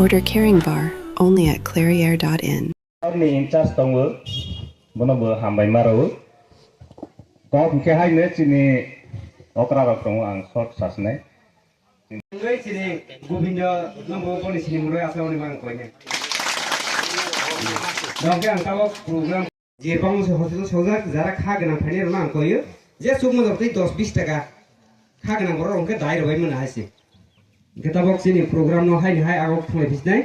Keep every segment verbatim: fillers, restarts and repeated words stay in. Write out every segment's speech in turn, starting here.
Order carrying bar only at clairiere dot in. Ni in charge tongo, bono bo hambai maro. Kok hwnkhe haino chini okra rok tongo, ang short sasnai. Hwnwi chini Gobindo no bo boni sini muroi aswk ni mang koine. Dongke ang tabok program je bang se hotel sojak jara kha gwnang phaini rok ang koyo. Je suk mo jok tei dos bis taka kha gwnang borok hwnkhe dai rok bai mano hai se. Hwnkhe tabok chini program no hai ni hai agok thunglai phisnai.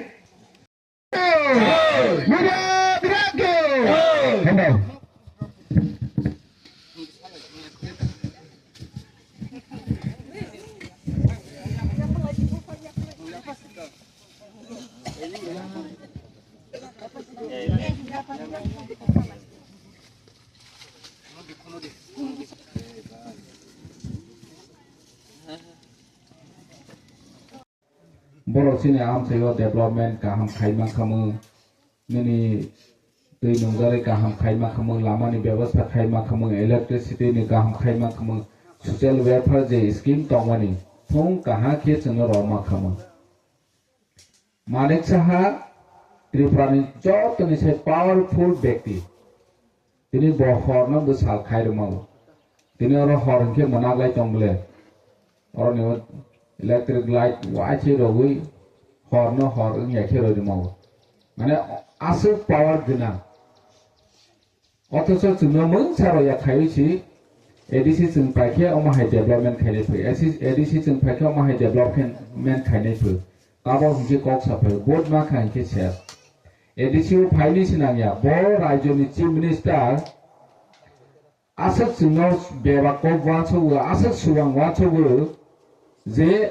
Borok chini amchaio development kaham khaima khamung, nini twi nungjalai kaham khaima khamung, lamani bebostha khaima khamung, electricity ni kaham khaima khamung, social welfare je scheme tongmani thung kaham khe chwngno rwma khamung. Manik Saha Tripura ni joto ni se powerful bekti. Tini bo hor no bwsal khai rwmao. Tini oro hor hwnkhe mwnaklai tong bwle. Oro ni electric light waise rogwi hor no hor wngya khe roi rwmao. Mane aswk power gwnang. Othocho chwngno mungsa rwya khaiwi si A D C chwng paikhe omo hai development khainai phi. A D C chwng paikhe omo hai development khainai phi. Tabok hwnkhe kok saphai vote ma kha hwnkhe ses. A D C o phaini sinangya bo raijoni chief minister aswk chwngno bebak kok uansukgo, aswk suang uansukgo je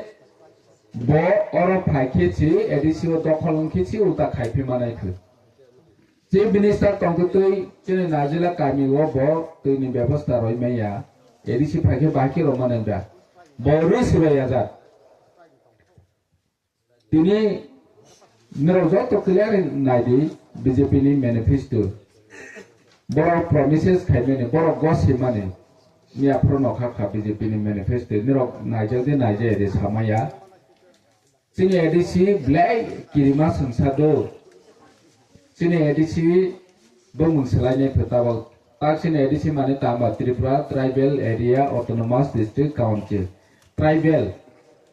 bo oro phaikhe si A D C o dokhol wngkhe si ulta khaiphi manai khe. Chief minister tongtwtwi chini Najila kami o bo twini bebosta roi manya. A D C phaikhe bahai khe rw manai da. Bo rwi swbai ajak. Tini norok joto clear nai di B J P ni manifesto. Borok promises khaimani, borok gosimani. Miya phuru nokha kha B J P ni manifesto. Norok naijak di naijaya di samaya. Chini A D C belai kirima swngsa do. Chini A D C bumung swlainai phi tabok. Tak chini A D C mani tama Tripura Tribal Area Autonomous District Council. Tribal,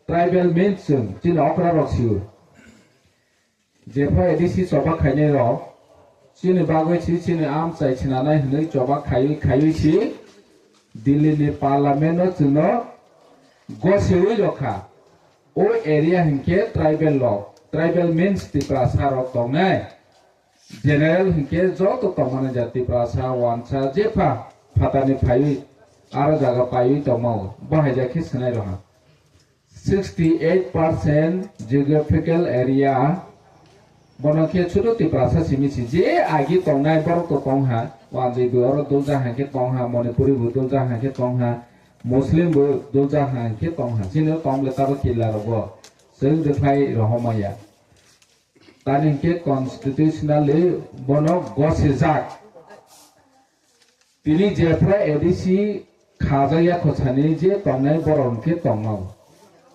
tribal means chwng chini okra rok sio. Jepha A D C choba khainai rok chini bagwi si chini amchai sinanai hwnwi choba khaiwi khaiwi si Delhi ni parliament no chwngno gosiwi rokha. O area hinkhe tribal rok, tribal means Tiprasa rok tongnai. General hinkhe joto tongmani jat Tiprasa, Wansa, jepha phatani phaiwi aro jaga paiwi tongmao, bo haijak khe swnai roha. Sixty eight percent geographical area bono khe chudu Tiprasa simi si je agi tongnai borok to tongha, Wanjwi bo oro dulja hangkhe tongha, Manipuri bo dulja hangkhe tongha, Muslim bo dulja hangkhe tongha, chini tong le tabo killa rogo chwng rwkhlai rohormaya. Tani hinkhe constitutionally bono gosijak. Tini jephru A D C khajak ya khosani je tongnai borok hinkhe tongmao.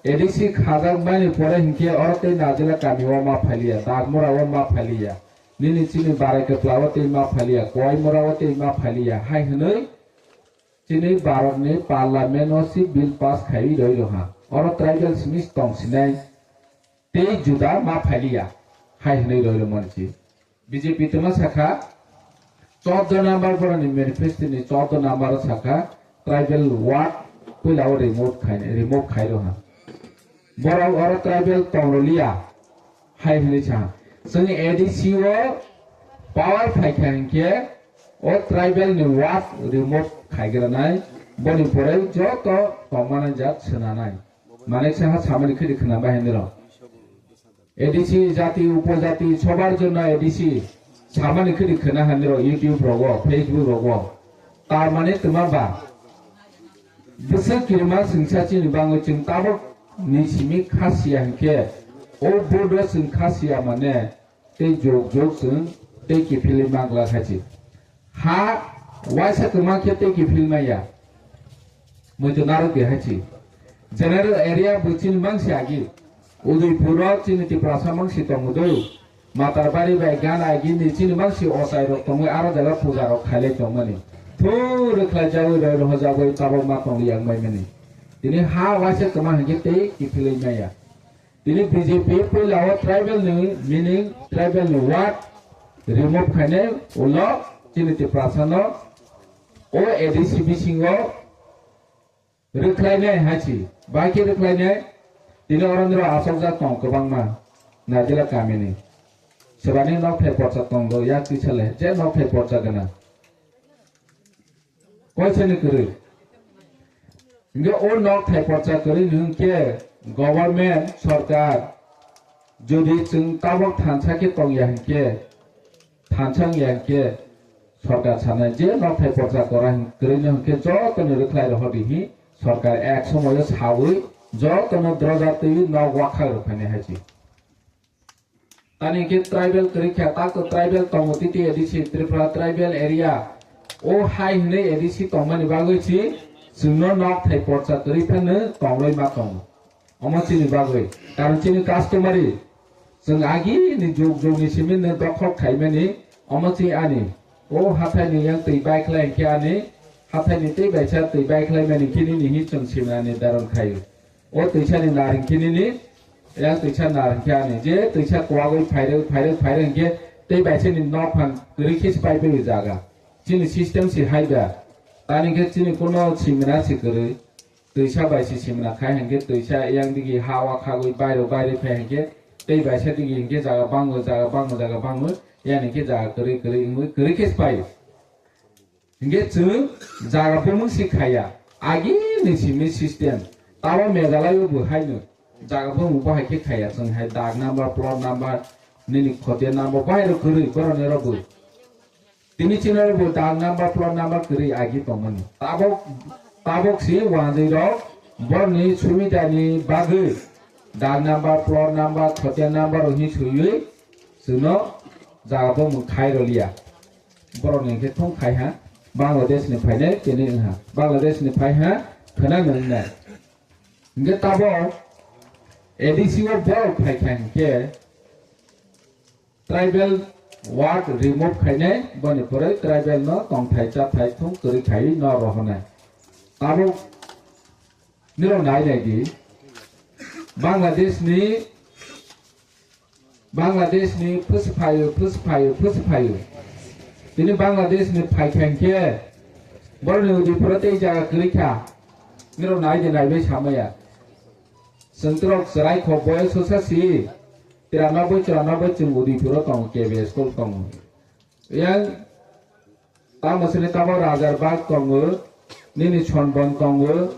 A D C khajak mani pore hinkhe oro tei Najila kami o ma phailiya, Dagmura o ma phailiya, nini chini Barai Kwpla o tei ma phailiya, Koimura o tei ma phailiya hai hwnwi chini Bharat ni parliament o si bill pass khaiwi roi roha. Oro tribal simi tong sinai. Tei juda ma phailiya hai hwnwi roi rwmani si. B J P twma sakha, chordo number boroni manifesto ni chordo number o sakha, tribal ward puila o remove khai, remove khai rwha. Borok oro tribal tongrwliya hai hwnwi sa. Chwng A D C o power phaikha hinkhe o tribal ni ward remove khaigranai, boni pore joto tongmani jat swnanai. Manik Saha samani khidi khna bahai nirok. A D C jati upojati sobar jonno A D C samani khidi khna hai nirok YouTube rogo, Facebook rogo. Tar mane twma ba? Bwswk kirima swngsa chini bangwi chwng tabok ni simi khasiya hinkhe o bodo chwng khasiya mane tei jok jok chwng tei kiphilwi mangla khachi. Ha waisa kwma khe tei kiphilwi maya. Muitu narwk di hachi. General area bo chini mangsi agi. Udaipur o chini Tiprasa mangsi tongo do. Matarbari bai Gana gini chini mangsi ochai rok tongwi aro jaga puja rok khailai tongmani. Thu rwkhlai jagwi roi rohor jagwi tabok ma tongli yang maimani. Tini ha waisa kwma hinkhe tei kiphilwi maya. Tini B J P puila o tribal ni meaning, tribal ni word remove khainai ulo chini Tiprasa no o A D C bisingo rwkhlainai hai si, bai khe rwkhlainai, tini orondro asokjak tong kwbangma, Najila kamini. Sebani nokthai porsa tong do, yak tisa le, je nokthai porsa gana. Koisani kwrwi. Hingke o nokthai porsa kwrwi hingke government, sorkar, jodi chwng tabok thansa khe tong ya hingke, thansa wng ya hingke, sorkar sanai je nokthai porsa kora hin-, kwrwino hinkhe jotono rwkhlai rohordi hi sorkar ek somoyo sawi jotono droja twiwi nok wakhak rwphainai hai se. Tani hinkhe tribal kwrwi kha, tato tribal tongo titi A D C, Tripura tribal area. O hai hinwi A D C tongmani bagwi si chwngno nokthai porsa kwrwi phano tonglai ma tongo. Omo chini bagwi, karon chini customary, chwng agini jug jugni simi nw dokhok khaimani, omo chini ani. O hathaini yang twi baikhlai hinkhe ani, hathaini tei baisa twi baikhlaimani hinkhe nini hi chwng simna nirdaron khaio. O twisani nar hinkhe nini, yang twisa nar hinkhe ani. Je twisa kwagwi phairwk, phairwk, phairwk hinkhe tei baisani nokphang kwrwi khe se paibai o jaga. Chini system se hai da. Tani hinkhe chini kuno simna se kwrwi. Twisa bai si simna khai hinkhe twisa yang digi ha o khagwi bairo bairwi phai hinkhe tei baisa digi hinkhe jaga bango, jaga bango, jaga bango, yang hinkhe jaga kwrwi kwrwi wngwi kwrwi khe se pai. Hinkhe chwng jaga bumung si khaya, agini simi system, tabo Meghalaya bo haino jaga bumung bo hai khe khaya, chwng hai dag number, plot number, nini khotia number, bairo kwrwi boroni rok bo. Tini chini bo dag number, plot number kwrwi agi tongmani. Tabok, tabok si wanjwi rok borni subidani bagwi dag number, plot number, khotia number rok hi swiwi chwngno jaga bo mwkhai roliya. Borok ni khe thung khai ha, Bangladesh ni phainai tini wngha. Bangladesh ni phai ha, khwna nwngnai. Hinkhe tabok A D C o borok phai kha hinkhe, tribal word remove khainai, boni pore tribal no tongthai chathai thung kwrwi khai no rohonai. Tabuk nirok nai nai di, Bangladesh ni, Bangladesh ni phus phaio, phus phaio, phus phaio. Tini Bangladesh ni phai kha hinkhe, borok ni Udaipur o tei jaga kwrwi kha, nirok nai di nai bai samaya. Chwng trok chwrai kho boyos sosa si, tiranoboi, chwranoboi chwng Udaipur o tongo, K B school tongo. Yang tamo sini tamo Rajar Bagh tongo, nini Chonbon tongo,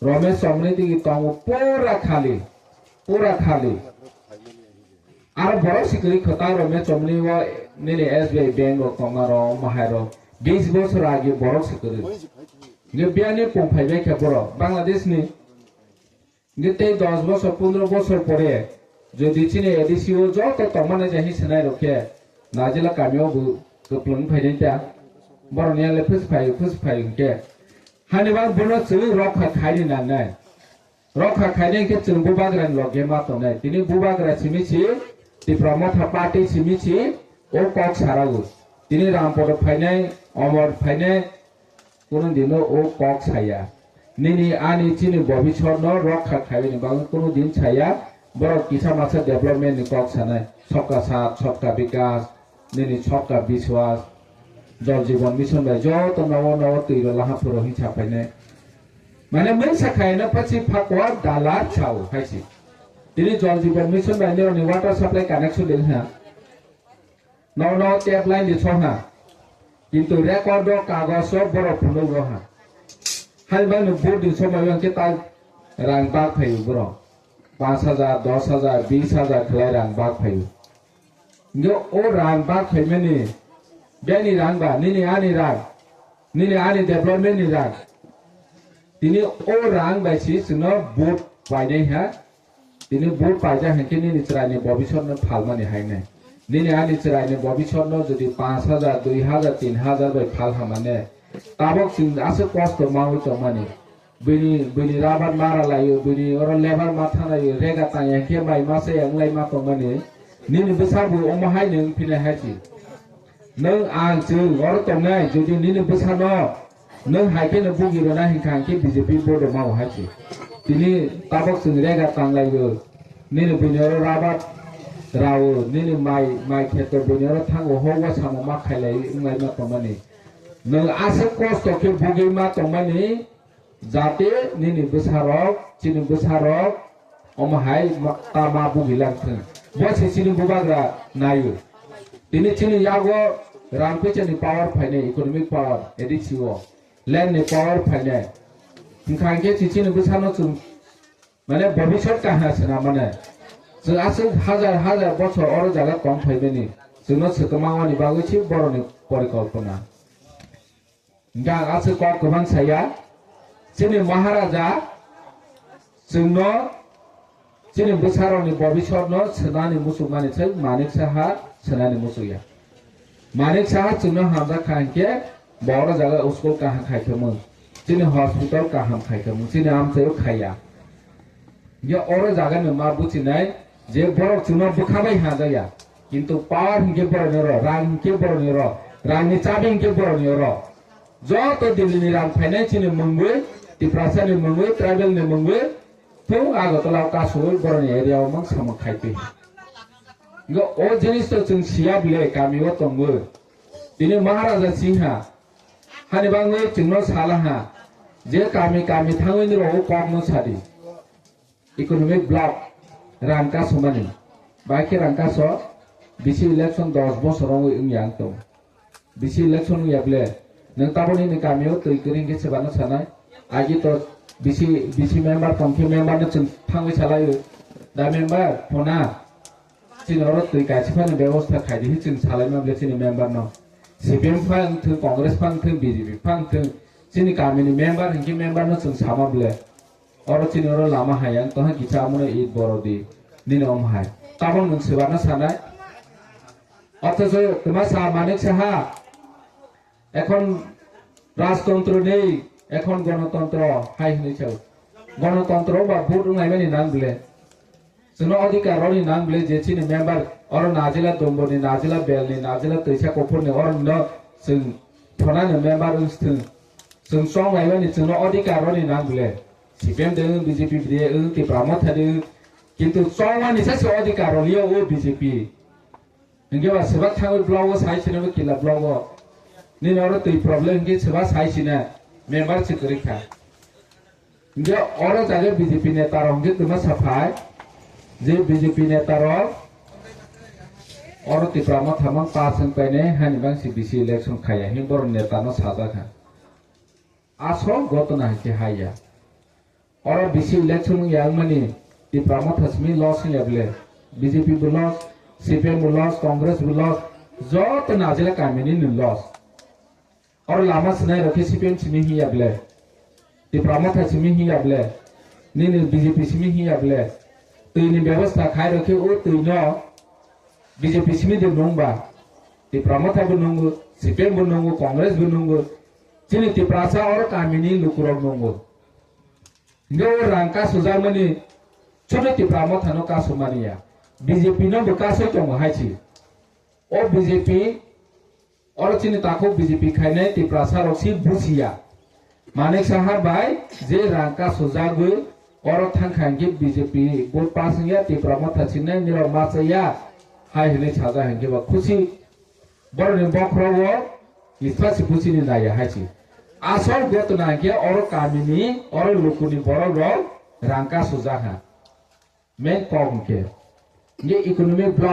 Romesh Chomni tigi tongo, pura khali, pura khali. Aro borok si kwrwi kho ta Romesh Chomni o nini S B I bank rok tongma rok, mahai rok, bis bosor agi borok si kwrwi. Nge biyani pung phai bai khe borok, Bangladesh ni. Nge tei dos bosor, pondro bosor pore, jodi chini A D C o joto tongmani je hi sinai rok khe, Najila kami o bo kwplwng phainai ta, borok ni le phus phai, phus phai hwnkhe. Hani bang bono chwng rokha khaini nangnai. Rokha khainai hwnkhe chwng bubagra ni loge ma tongnai. Tini bubagra simi si, Tipra Motha Party simi si, o kok sarago. Tini Rampodo phainai, Omor phainai, Kunu dino o kok saya. Nini ani chini bobisor no rokha khaibani bagwi kunu din saya. Borok kisa masa development ni kok sanai. Sabka saath, sabka bikas, nini sabka biswas, Jal Jeevan Mission bai joto nogo nogo twi rw laha phuru hin sa phainai. Mane mungsa khaina pachi phakwa dalar chao haisi. Tini Jal Jeevan Mission bai nirokni water supply connection de wngha. Nogo nogo tap line di sokha. Kintu record o kagos o borok phunuk roha. Hai bangni vote ni somoi o hwnkhe tai rang bak phaio borok. Panch hajar, dos hajar, bis hajar khlai rang bak phaio. Hwnkhe o rang bak phaimani bini rang ba, nini ani rang, nini ani development ni rang. Tini o rang bai si chwngno vote painai ha. Tini vote paijak hinkhe nini chwraini bobisotno phalmani hainai. Nini ani chwraini bobisotno jodi panch hajar, dui hajar, tin hajar bai phal hamane, tabok chwng aswk kosto maui tongmani. Bini, bini rabar mara laio, bini oro lebar ma thanaio, rega tangya khe mai ma se yang lai ma tongmani. Nini bwsa bo omo hai nung phina hai si. Nung ang chwng oro tongnai, jodi nini bwsano nung hai kheno bugi rwna hinkha hinkhe B J P bodo mao hai si. Tini tabok chwng rega tanglaio, nini bini oro rabar rao, nini mai, mai kheto bini oro thango, hokwa samo ma khailai wnglaima tongmani. Nung aswk kosto khe bugwi ma tongmani, jate nini bwsarok, chini bwsarok, omo hai ma-, ta ma bugilang thung. Bo se chini bubagra naio. Tini chini yago rang puisani power phainai, economic power, A D C o, land ni power phainai. Hinkha hinkhe chi chini bwsano chwng, mane, bobisot kaham sina mane. Chwng aswk hajar hajar bochor oro jaga tong phaimani. Chwngno swkang mani bagwi se boroni porikolpona. Hingkhe ang aswk kok kwbang saya, chini Maharaja chwngno, chini bwsarokni bobisotno swnani muchukmani se Manik Saha swnani muchukya. Manik Saha chwngno hamjak kha hinkhe bo oro jaga school kaham khai khe mung, chini hospital kaham khai khe mung, chini amchaio khaiya. Hingke oro jaga ni ma buchinai je borok chwngno bwkha bai ha jaya. Kintu power hingke borok ni oro, rang hingke borok ni oro, rang ni chabi hingke borok ni oro. Joto Delhi ni rang phainai chini mungwi, Tiprasa ni mungwi, tribal ni mungwi, thung Agartala o kasui borok ni area o mang samung khai twi. Hingke o jinis to chwng siya bile kami o tongwi. Tini Maharaja Singha, hani bangwi chwngno sala ha, je kami kami thangwi ni rok o kokno sadi. Economic block, rang kasumani. Bai khe rang kaso, bisi election dos bosor wngwi wngya ang tong. Bisi election wngya ble, nwng taboni ni kami o twi kwrwi hwnkhe sebano sanai. Agi to bisi, bisi member tong khe member no chwng thangwi salai o. Da member, phona, chini oro twi kaisa phano bebosta khai di, chwng salai ma ble chini member no. C P M pha wng thung, Congress pha wng thung, B J P pha wng thung, chini kami ni member hwnkhe member no chwng sama ble. Oro chini oro lama hai ang toha kisa amono it boro di. Nini om hai. Tabok nwng swbana sanai. Othocho twma sa Manik Saha. Ekhon rajtontro nei, ekhon gonotontro hai hinwi sao. Gonotontro ba vote wnglaimani nang bile. Chwngno odhikar roni nang bile je chini member oro najila domboni, najila belni, najila twisa kuphurni oro no chwng phonani member wng thung. Chwng chonglaimani chwngno odhikar roni nang bile. C P M de wng, B J P de wng, Tipra Motha de wng. Kintu chongmani se se odhikar roliya o B J P. Hingke ba seba thangwi block o sai sina bo kila block o. Nini oro twi problem hingke seba sai sina member se kwrwi kha. Hingke oro jaga B J P neta rok hingke twma saphai je B J P neta rok oro Tipra Motha mang pass wng painai hani bang se bisi election khaiya hin borok neta no sajak kha. Asol gotona hai khe haiya. Oro bisi election wngya wngmani Tipra Motha simi loss wngya bile. B J P bo loss, C P M bo loss, Congress bo loss, joto najila kamini ni loss. Oro lama swnai rok khe C P M simi hinya bile. Tipra Motha simi hinya bile. Nini B J P simi hinya bile. Twi ni bebosta khai rok khe o twi no B J P simi de nung ba. Tipra Motha bo nungo, C P M bo nungo, Congress bo nungo. Chini Tiprasa oro kamini lukurok nungo. Hingke o rang kasu jakmani chudui Tipra Motha no kasu mania. B J P no bo kasui tongo hai si. O B J P, oro chini takhuk B J P khainai Tiprasa rok si busiya. Manik Saha bai je rang kasujagwi oro thangkha hinkhe B J P vote pass wngya, Tipra Motha sinai nirok machaya hai hinwi sajak hinkhe ba khusi borokni bokhorogo kispa si khusi ni naiya hai si. Asol gotona hinkhe oro kamini, oro lukuni borok rok rang kasujak ha. Main kok hinkhe. Hinkhe economic block.